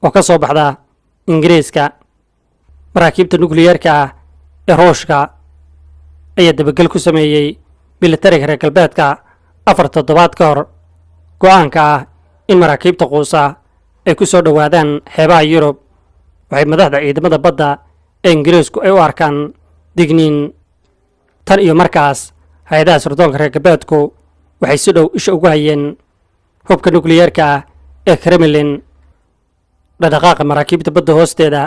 oo ka soo baxda Ingiriiska. Maraakiibta nukliyeerka ah ee Ruushka ayaa dabagel ku sameeyey militariga reer galbeedka 4 toddobaad ka hor. Go'aanka ah in maraakiibta quusa ay ku soo dhowaadaan xeebaha Yurub waxay madaxda ciidamada badda ee Ingiriisku ay u arkaan digniin. Tan iyo markaas, hay-adaha sirdoonka reer galbeedku waxay si dhow isha ugu hayeen hubka nukliyeerka ah ee Kremlin. Dhaqdhaqaaqa maraakiibta badda hoosteeda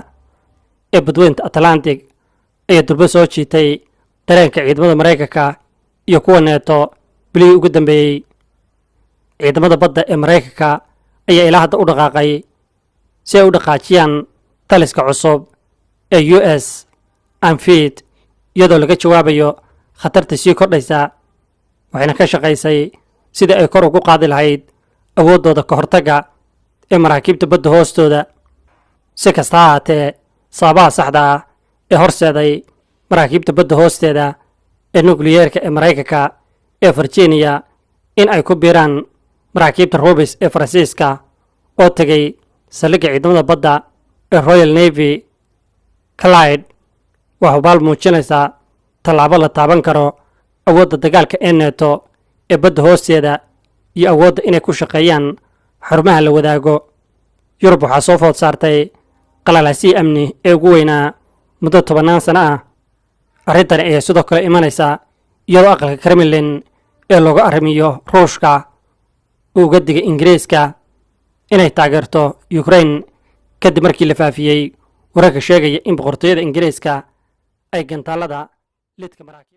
ee badweynta Atlantic ayaa durbo soo jiitay dareenka ciidamada Maraykanka iyo kuwa NATO bilihii ugu dambeeyey. Ciidamada badda ee Maraykanka ayaa ilaa hadda u dhaqaaqay si ay u dhaqaajiyaan taliska cusub ee US Amfleet, iyadoo laga jawaabayo khatarta sii kordhaysa, waxayna ka shaqaysay sidii ay kor ugu qaadi lahayd awooddooda ka hortagga ee maraakiibta badda hoostooda. Si kasta ha ahaatee, sababaha saxda ah ee horseeday maraakiibta badda hoosteeda ee nukliyeerka ee Maraykanka ee Virginia in ay ku biiraan maraakiibta Rubis ee Faransiiska oo tegay saldhigga ciidamada badda ee Royal Navy Clyde waa hubaal muujinaysaa tallaabo la taaban karo awoodda dagaalka ee NATO ee badda hoosteeda iyo awoodda inay ku shaqeeyaan xarumaha la wadaago. Yurub waxaa soo food saartay qalalaasihii amni ee ugu weynaa muddo tobannaan sano ah. Arrintani ayaa sidoo kale imanaysaa iyadoo aqalka Kremlin ee looga arrimiyo Ruushka uu uga digay Ingiriiska inay taageerto Ukraine, kadib markii la faafiyey wararka sheegaya in Boqortooyada Ingiriiska ay gantaalada lidka maraakiib